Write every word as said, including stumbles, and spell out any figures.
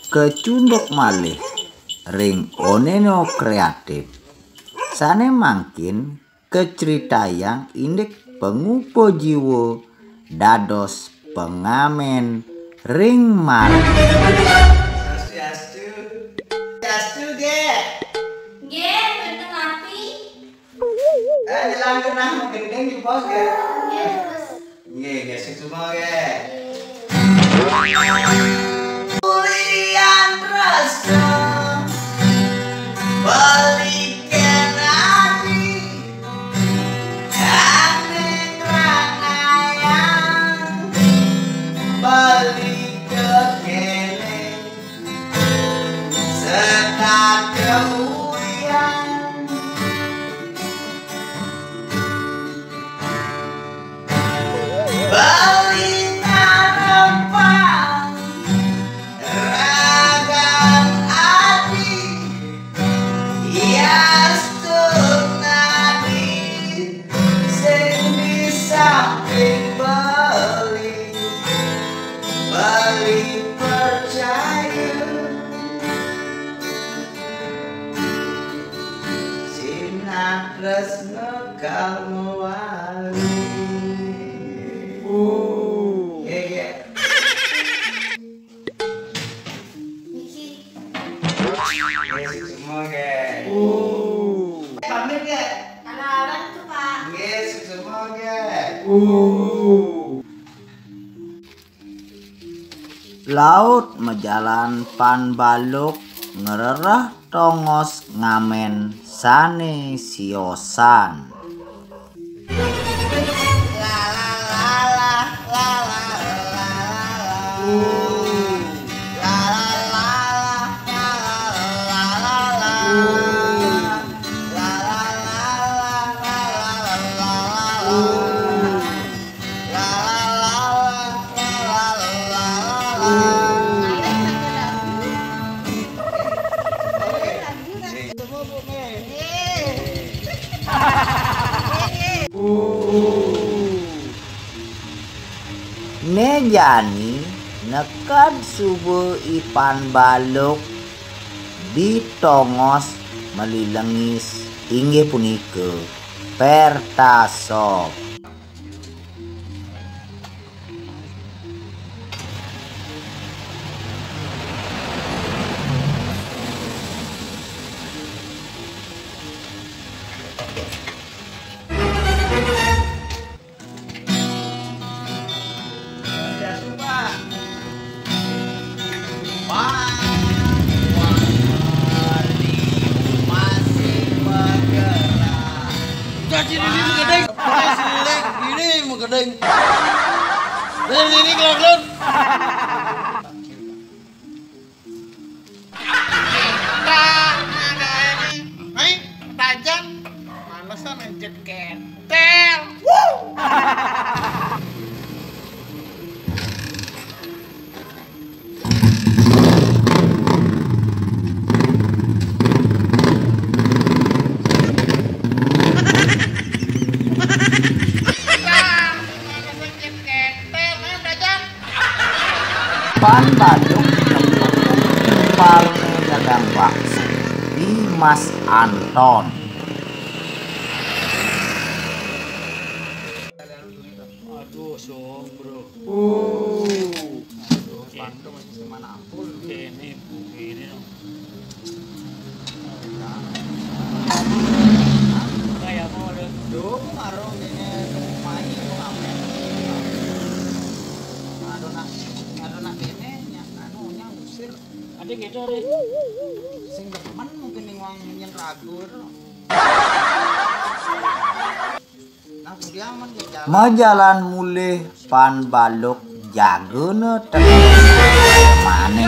kecunduk malih ring Oneno Kreatif, sane mangkin kacritayang indik pangupa jiwa dados pangamen ring margi. Swastiastu. Swastiastu, Ge. Nggih, mboten napi. Eh, nyelang genah gending jebos, Ge. Nggih, Gus. Nggih, nggih, suksma, nggih. Ulian rasa balikan adi, ane ranayang balik ke kene. Setata ulian Bali narepang ragan adi, yastun adi sing di samping Bali, Bali percaya. Sinah tresna kal mawali. Uh. Nggih, nggih. Niki. Nggih, suksma, nggih. Uh. Pamit, nggih. Kalawan tuh, Pak. Nggih, suksma, nggih. Uh. Laut majalan Pan Baluk ngrereh tongos ngamen sane siosan. Né jani neked suba I Pan Baluk di tongos malilengis, inggih punika Pertasop. Udah, sini, sini, gedeng. Sini, sini, gedeng. Sini, sini, keluar, keluar. Kita ada ini. Hai, tajan. Malesan encet ketel. Wuh. Pan Baluk timpalne dagang bakso di Mas Anton. Aduh, sombro. Uh. Aduh, pantu masih semana ampun. Ini, ini dong. Kayak apa, Bro? Duh, karo ini main, mau ngapain? Aduh, nak, aduh, nak ini, nya, anu, nya ngusir. Ada gitu, Rin. Sing demen mungkin ning wong nyen ragu, Bro. Majalan mulih Pan Baluk jagana teka mane.